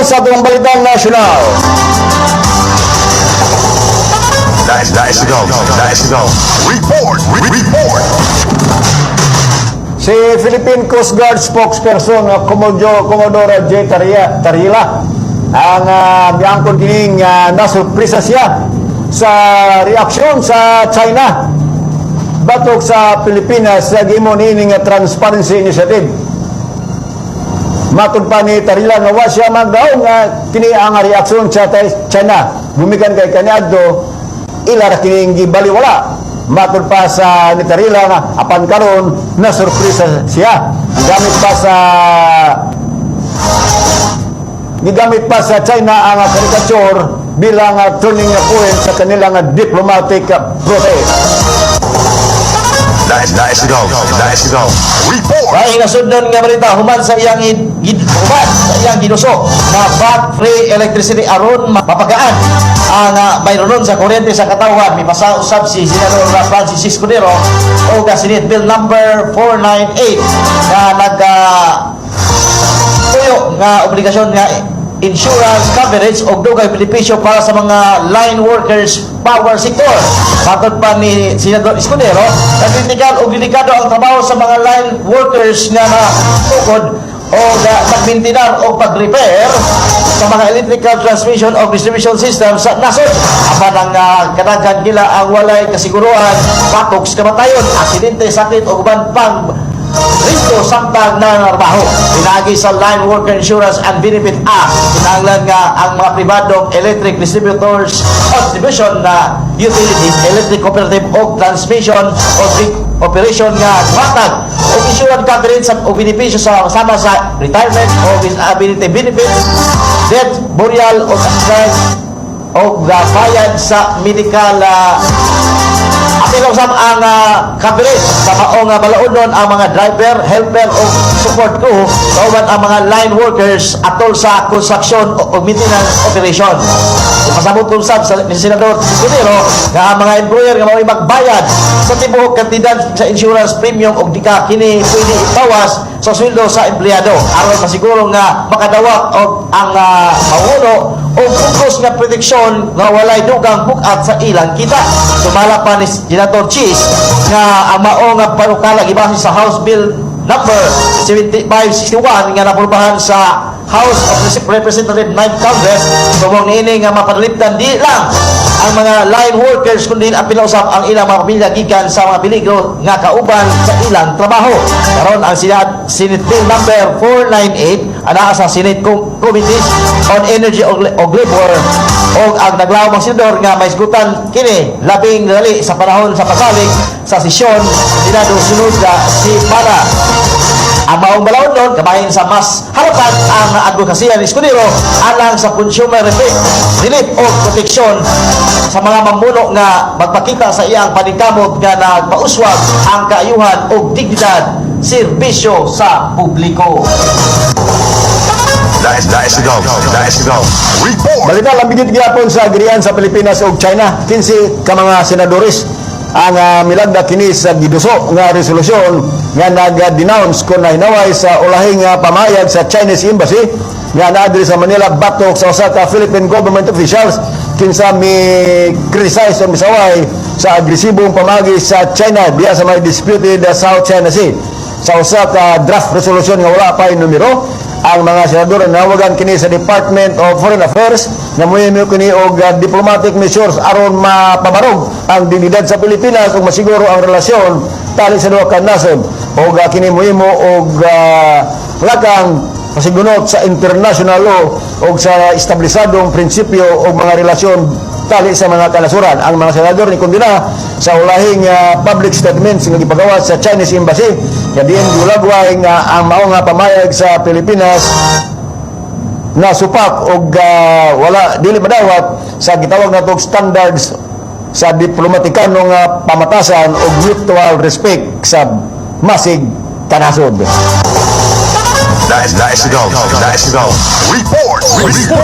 sa atong balitang nasyonal. Let's go. Let's go. Report. Report. Si Philippine Coast Guard spokesperson Commodore J. Tarriela ang miangkon kining nasurpresa siya sa reaksyon sa China batok sa Pilipinas sa gimo niini nga Transparency Initiative. Matud pa ni Tarriela nga wa siya magdaong nga kini ang reaksyon sa China gumikan kay kaniadto ila ra kining gibaliwala. Matud pa sa ni Tarriela nga apan karon na surpresa siya. Gigamit pa sa China ang caricature bilang turning point sa kanilang diplomatic protest. Let's go. Let's go. Report. Ay nasundon nga balita, human sa iyang ginuso na VAT free electricity aron mapagaan ang bayronon sa kuryente sa katawhan, mipasa usab si Senador Francis Escudero og Senate Bill number 498 nga nag tuyo nga obligasyon nga insurance coverage og dugay benepisyo para sa mga line workers power sector. Matod pa ni Senador Escudero, nagkritikal og delikado ang trabaho sa mga line workers nga natukod o nagmintinar o pag-repair sa mga electrical transmission o distribution system sa nasod. Apan ang kadaghan nila ang walay kasiguruhan batok sa kamatayon, aksidente, sakit o uban pang risko samtang nanarbaho. Pinaagi sa Line Worker Insurance and Benefit Act, kinahanglan nga ang mga pribadong electric distributors o distribution na utilities, electric cooperative o transmission o grid operation nga matag og insurance coverage sa o benepisyo sa sama sa retirement o disability benefits, death, burial o accident o bayad sa medical. Apil usab ang coverage sa maong balaodon ang mga driver, helper o support crew kauban ang mga line workers atol sa construction o maintenance operation. Ipasabot usab sa ni Senador Escudero nga ang mga employer nga mao'y magbayad sa tibuok kantidad sa insurance premium og di ka kini pwede ibawas sa sweldo sa empleyado aron masiguro nga makadawat og ang manguno og focus nga proteksyon nga walay dugang bukat sa ilang kita. Sumala pa ni Senator Chiz nga ang mao nga panukala gibase sa House Bill number 7561 nga napurbahan sa House of Representatives 9th Congress, tumong niini nga mapanalipdan di lang ang mga line workers kundi ang pinausap ang ilang mga pamilya gikan sa mga peligro nga kauban sa ilang trabaho. Karon ang Senate Bill number 498 anaa sa Senate Committees on Energy og Labor og ang naglawom ang senador nga mahisgutan kini labing dali sa panahon sa pagbalik sa sesyon sa Senado sunod na semana. Ang maong balaod kabahin sa mas harapan ang advokasya ni Escudero alang sa consumer relief o proteksyon sa mga mamuno nga magpakita sa iyang paningkamot nga nagpauswag ang kaayuhan o dignidad serbisyo sa publiko. Let's go. Let's go. Report. Balita lambigit gyapon sa agrian sa Pilipinas ug China. 15 ka mga senadores ang milagda kini sa giduso nga resolusyon nga nag-denounce kon nahinaway sa ulahing pamayag sa Chinese Embassy nga naa diri sa Manila batok sa usa ka Philippine government officials kinsa mi criticize o misaway sa agresibong pamagi sa China diya sa may disputed South China Sea. Sa usa ka draft resolution nga wala pa numero, ang mga senador nawagan kini sa Department of Foreign Affairs nga muhimo kini og diplomatic measures aron mapabarog ang dignidad sa Pilipinas ug masiguro ang relasyon tali sa duha ka nasod ug kini muhimo og lakang pasigunot sa international law ug sa establisadong prinsipyo ug mga relasyon tali sa mga kanasuran. Ang mga senador ni kondena sa ulahing public statements nga gipagawas sa Chinese Embassy nga diin gulagway nga ang mao nga pamayag sa Pilipinas na supak og wala dili madawat sa gitawag natong standards sa diplomatikano nga pamatasan og mutual respect sa masig kanasod. Let's go. Let's go. Report. Report.